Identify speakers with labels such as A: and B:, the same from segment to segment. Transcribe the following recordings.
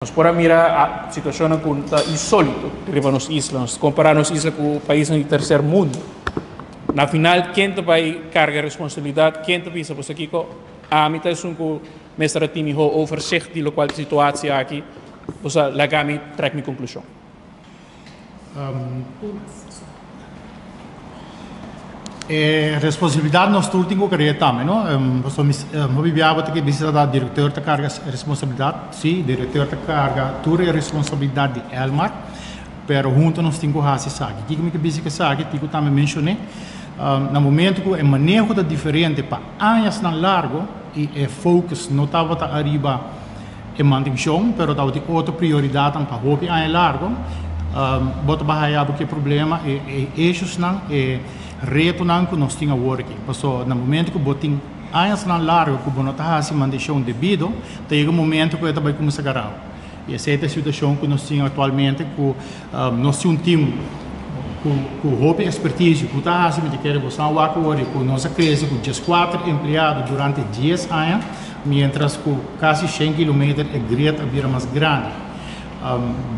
A: Nos por a mira situacionnan cu ta insolito riba nos isla. Nos compara nos isla cu paisnan di tercer mundo. Na final, ken ta bay carga e responsabilidad? Ken ta bisa boso kico? Ami ta esun cu mester a tin miho overzicht di locual ta situatie aki. Boso laga mi trek mi conclusion.
B: E responsabilidad nos tur tin cu carga tambe, no? Pasobra mi hopi biaha bo ta ke bisa ta director ta carga e responsabilidad. Si, director ta carga tur e responsabilidad di Elmar, pero hunto nos tin cu haci esaki. Kiko mi ke bisa cu esaki? Tin cu tambe mencione, na momento cu e maneho ta diferente pa añasnan largo y e focus no tabata ariba e mantencion, pero tabatin otro prioridadnan pa hopi aña largo, bo ta bahaya bo ki e problema, e issuesnan, e retonan ku nos tin awor aki. Paso na momento ku bo tin añasnan largo ku bo no ta hasi mantencion debido, ta yega un momento ku e ta bai kuminsa garau. I esei ta e situacion ku nos tin aktualmente ku nos tin un team ku hopi expertise ku ta hasi, mi ta kere bo sa wak awor ku nos a krese ku dieskuater empleado durante dies aña. Mientras cu casi shen kilometer e grid a bira mas grandi.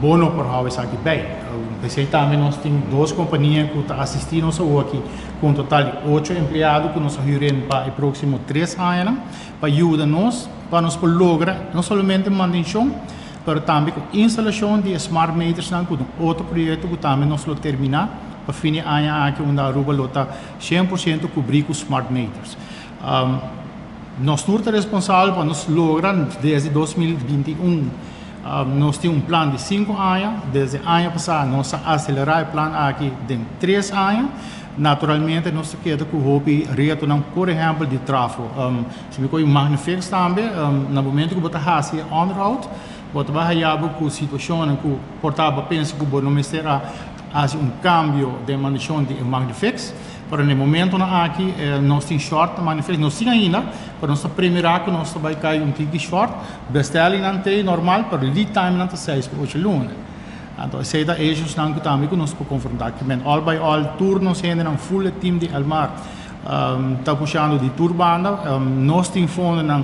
B: Bo no por hou esaki bay. P'esey tambe nos tin dos compania cu ta asisti nos awoki cu un total di ocho empleado cu nos a huren pa e proximo tres añanan pa yuda nos pa nos por logra no solamente mantencion pero tambe cu instalacion di e smart metersnan cu ta un otro proyecto cu tambe nos lo termina pa fin di aña aki unda Aruba lo ta 100% cubri cu smart meters. Nos tur ta responsabel pa nos logra desde 2021. Nos tin un plan di 5 aña. Desde aña pasá nos a aselerá e plan aki den 3 aña. Naturalmente nos ta keda ku hopi retonan, por ehèmpel di trafo. Si mi kohe Magnifix tambe, na momento ku bo ta hasi e onderhoud, bo ta bai haya bo ku situashonnan ku por ta bo pensa ku bo no mester a hasi un kambio den mantenshon di e Magnifix. Pero na e momentonan aki nos tin short na Magnifix, nos tin ainda, pero nos ta premirá ku nos ta bai kai un tiki short. Bestellingnan t'ei normal, pero lead timenan ta 6 pa 8 luna. Anto esei ta issuesnan ku tambe ku nos por konfrontá. Ke men all by all tur nos hendenan, full e team di Elmar, ta pushando di tur banda. Nos tin fondonan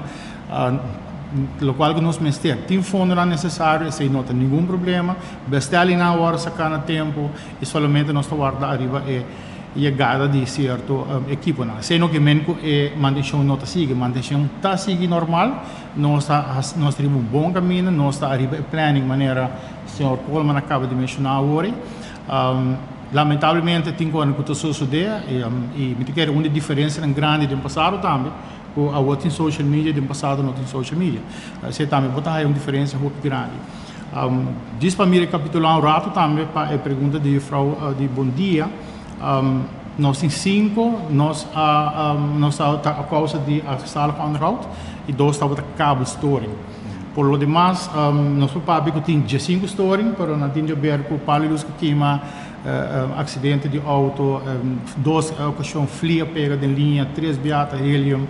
B: lokual ku nos mester. Tin fondonan nesesario, esei no ta ningun problema. Bestellingnan a wòrdu saká na tempu i solamente nos ta warda ariba e yegada di sierto ekiponan. Esei no ke men ku e mantenshon no ta sigui. Mantenshon ta sigui normal. Nos ta riba un bon kaminda, nos ta ariba e planning manera señor Koolman a kaba di menshoná awor. Lamentablemente tin kosnan ku ta sosodé i mi ta kere un di e diferensianan grandi den pasado tambe ku awor tin social media, den pasado no tin social media. Esei tambe bo ta haya un diferensia hopi grandi. Djis pa mi rekapitulá un ratu tambe pa e pregunta di juffrouw di Bon Dia. Nos tin sinku, nos a nos a ta a kousa di achterstallig onderhoud i dos tabata kabelstoring. Por lo demas nos por papia ku tin 15 storing, pero nan tin di haber ku palu di lus ku kima, aksidente di outo, dos okashon flia pega den liña, tres bia ta helium,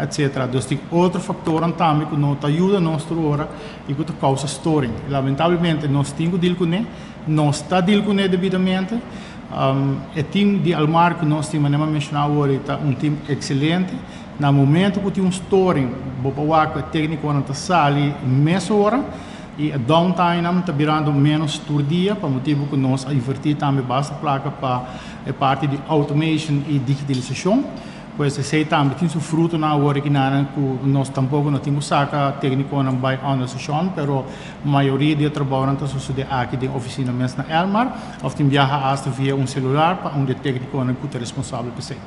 B: etcetera. Dus tin otro faktornan tambe ku no ta yuda nos tur ora i ku ta kousa storing. Lamentablemente nos tin ku deal kuné, nos ta deal kuné debidamente. E team di Elmar ku nos tin, manera mi a menshoná awor, ta un team ekselente. Na momento ku tin un storing, bo por wak ku e téknikonan ta sali mesora i e downtimenan ta birando ménos tur dia pa motibu ku nos a invertí tambe basta plaka pa e parti di automation i digitalisashon. Pues esei tambe tin su frutonan awor aki nan ku nos tampoko no tin ku saka téknikonan bai onderstation, pero mayoria di e trabounan ta sosodé aki den ofisina mes na Elmar òf tin biaha asta via un selular pa un di e téknikonan ku ta responsabel pa esei.